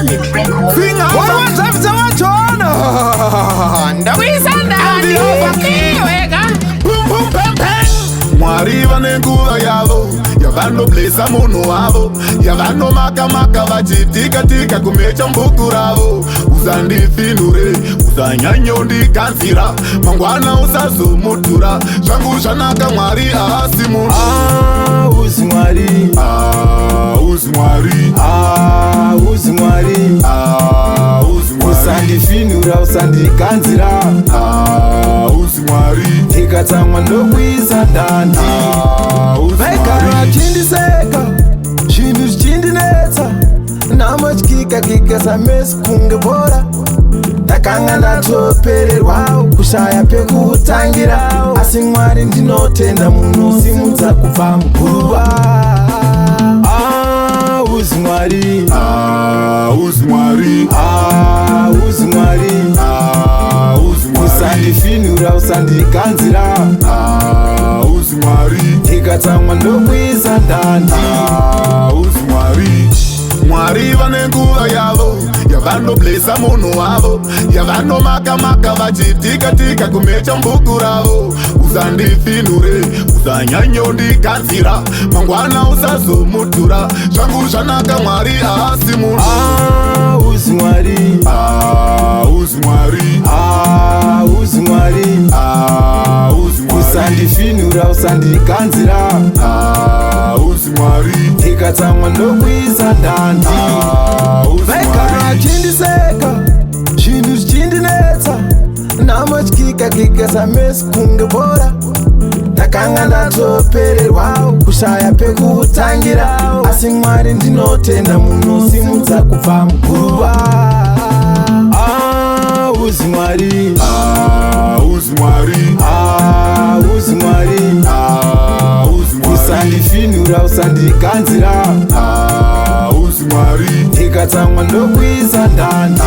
Solid Records. Wawadzabvisa wachona. Ndakuisa ndani wega. Pum pum pam pam. Mwari vane nguva yavo yavanoblesa munhu wavo, yavanomaka-maka vachitika-tika kumecha mbuku ravo. Usandifinhure, usanyanyondikanzira, mangwana usazomudhura. Zvangu zvanaka, Mwari haasi munhu. Auzi Mwari. Auzi Mwari. Auzi Mwari. Auzi Mwari. Usandifinhura, usandikanzira. Auzi Mwari. Ndikatsamwa ndokuisa dandi. Auzi Vaigara Mwari. vachindiseka, zvinhu zvichindinetsa, namotyika samesi kunge bhora. Ndakanga ndatopererwa, kushaya pekutangira, asi Mwari ndinotenda, munosimudza kubva muguruva. Auzi Mwari. Auzi Mwari. Auzi Mwari. Auzi Mwari. Usandifinhura, usandikanzira. Auzi Mwari. Ndikatsamwa ndokuisa dandi. Auzi Mwari. Mwari vane nguva yavo yavanoblesa munhu wavo, yavanomaka-maka vachitika-tika kumecha mbuku ravo. Usandifinhure, usanyanyondikanzira, mangwana usazomudhura. Zvangu zvanaka, Mwari haasi munhu. Auzi Mwari. Auzi Mwari. Auzi Mwari. Auzi Mwari. Usandifinhura, usandikanzira. Auzi Mwari. Ndikatsamwa ndokuisa dandi. Auzi Vaigara Mwari. vachindiseka, zvinhu zvichindinetsa, namotyika samesi kunge bhora. Ndakanga ndatopererwa, kushaya pekutangira, asi Mwari ndinotenda, munosimudza kubva muguruva. Auzi Mwari. Auzi Mwari. Auzi Mwari. Auzi Mwari. Usandifinhura, usandikanzira. Auzi Mwari. Ndikatsamwa ndokuisa dandi.